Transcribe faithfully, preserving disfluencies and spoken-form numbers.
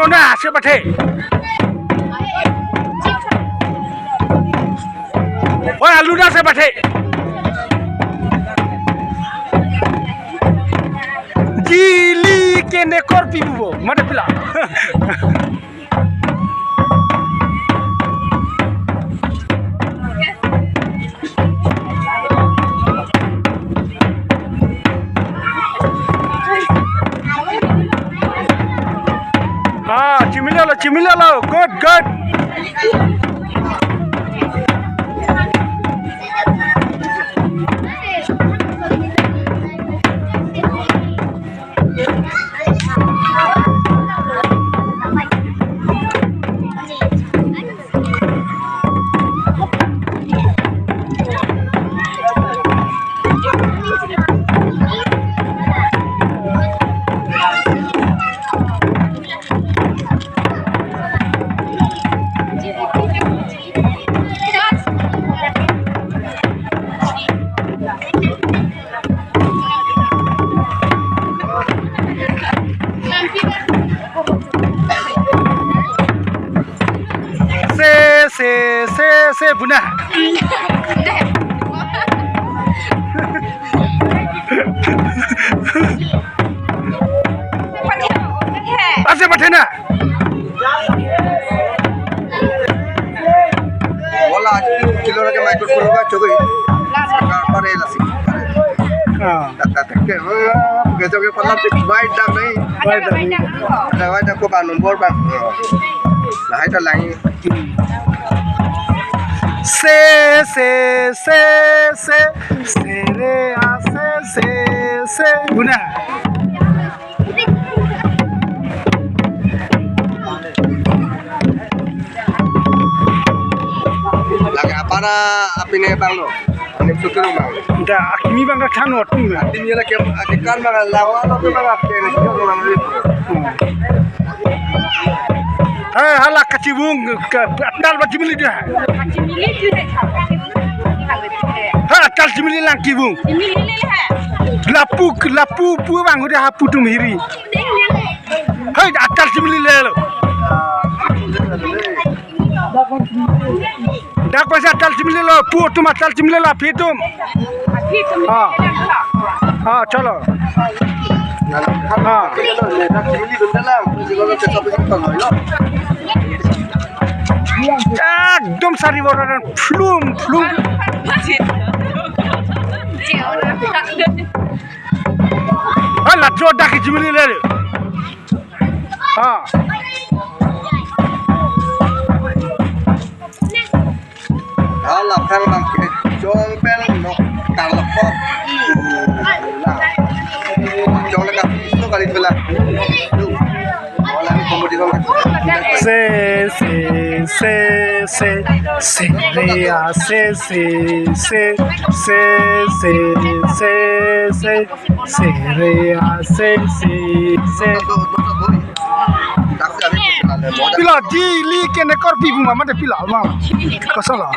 Una, se pathe. Oi, alu na se pathe. Jili ke ne korpi bubo, mate pila. Ah, chimilelo, chimilelo. Good, good. Se, se, se, se, buna. Ase pathe na. Wala, aji kilo lagi microphone ka chogoi. Ka pare lasi. Ah. Tata teke. Ke chogoi palam sik bai dak nahi. Bai dak nahi. Ada bai dak ko ba number ba. Lahai ta langi. Se, se, se, se. Se re a se, se, se. Buna. Lake apara apine bang lo. Anim sutur bang. Da akimi bang ka than otum na. Akimi lake akikan bang lawa lo tu bang akte ni sutur bang. Hmm. Eh, hala kachibung ke atal ba chimili dia. Kachimili tu hai. Ha, atal chimili lang kibung. Chimili le hai. Lapu, lapu pu bang udah hapu tum hiri. Hai, atal chimili lelo. Dak pasa atal chimili lo, pu tum atal chimili lo, aphi tum. Aphi tum. Ah. Ah, chalo. Ah. Ekdom sari boran phlum, phlum. Hala, jo dak chimili lelo. Ah. Hala, thang bang ke jong bel nok karlok. Jong le ka so kali tu la. Wala ni competition. Se, se, se, se, se, re, a, se, se, se, se, re, a, se, se, se. Pila jili ke ne korpi buma mate pila ma. Kosala.